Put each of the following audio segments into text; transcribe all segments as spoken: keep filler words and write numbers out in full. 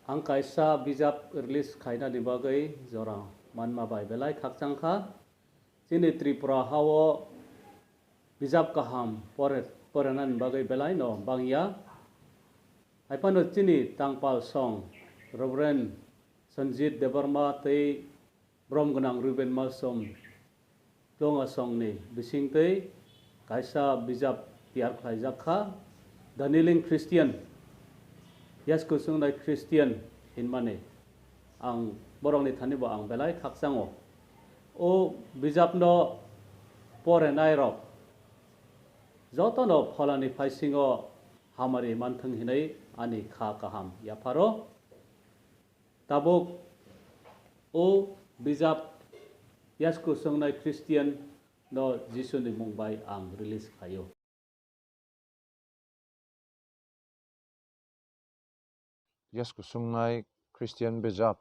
Ang kaisa bijap release khainani bagwi jora manma bai belai khakchang kha. Chini Tripura hao bijap kaham pore-, porenani bagwi belai no bangya. Haiphano chini tangpal song Reverend Sanjit Debbarma tei brom gwnang Ruben Malsom Tongasongni bisingtwi kaisa bijap tiyar khlaijak kha, The Kneeling Christian, Yasku Swngnai Christian hinmani. Ang borokni thani bo ang belai khakchango. O bijapno porenairok jotono Pholani phaisingo hamari manthwng hinwi ani kha kaham yapharo. Tabuk o bijap Yasku Swngnai Christian no Jisuni mung bai ang release khaio. Yasku Swngnai Christian bijap,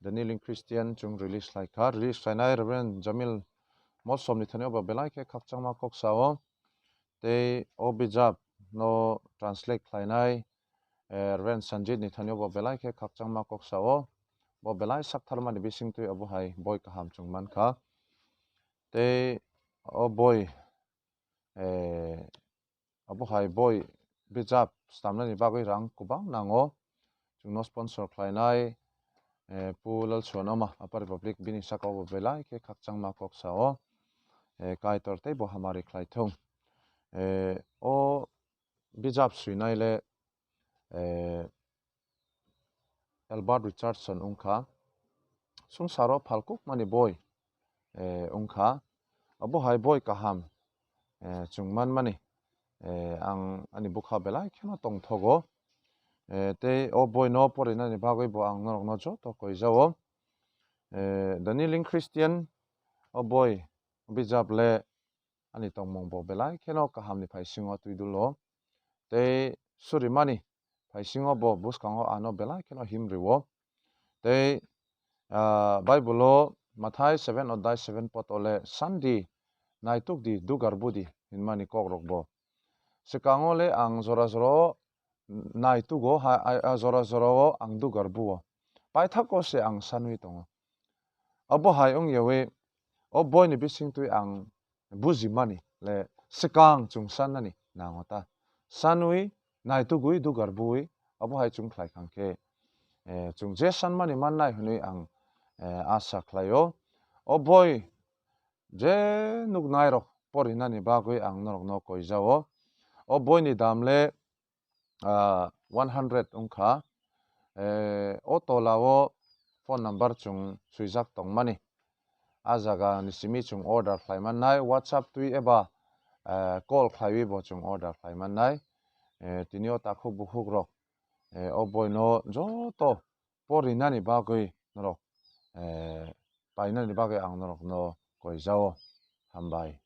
The Kneeling Christian chwng release khlai kha. Release khlainai Reverend Jamil Molsomni thani obo belai khe khakchangma kok sao. Tei o bijap no translate khlainai, eh, Reverend Sanjit ni thani obo belai khe khakchangma kok sao. Bo belai saktharmani bisingtwi obo hai boi kaham chwng man kha. Tei o boi, eh, abo hai boi bijap stamnani bagwi rang kwbang nango. Chwngno sponsor khlainai, eh, Pu Lalsuanoma, Upper Republic, bini saka o bo belai khe khakchangma kok sao. Eh, Kaitor tei bo hamari khlai thung. Eh, o bijap swinai le, eh, Albert Richardson wngkha. Swngcharo phalkukmani boi, eh, wngkha. Abo hai boi kaham, eh, chwng manmani, eh, ang ani bwkha belai kheno tongthogo. Eh, tei o boino porinani bagwi bo ang norokno joto koijao. Eh, The Kneeling Christian, o boi bijap le ani tongmung bo belai kheno kahamni phaisingo twi dul o. Tei surimani phaisingo bo bwskango ano belai kheno him rwo. Tei, ah, Bible o Mathai seven odai seven poto le, "San di, naituk di, dugar budi," hinmani kokrok bo. Swkango le ang jora jora o naitugo, ha, a, a, jora jora o ang dugar buo. Paithakgo se ang sanwi tongo. Abo hai wngyawi o boini bisingtwi ang bujimani le swkang chwng sannani nango ta. Sanwi, naitugwi, dugar buwi, abo hai chwng khlai kha khe, eh, chwng je sanmani mannai hwnwi ang, eh, asa khlaio. O boi je nuknairok porinani bagwi ang norokno koijao. O boini dam le, ah, one hundred wngkha. Eh, o tola o phone number chwng swijak tongmani. A jaga ni simi chwng order khlai mannai, WhatsApp twi eba, eh, call khlaiwi bo chwng order khlai mannai. Eh, tini o takhuk bukhuk rok, eh, o boino joto porinani bagwi norok, eh, painani bagwi ang norokno koijao. Hambai.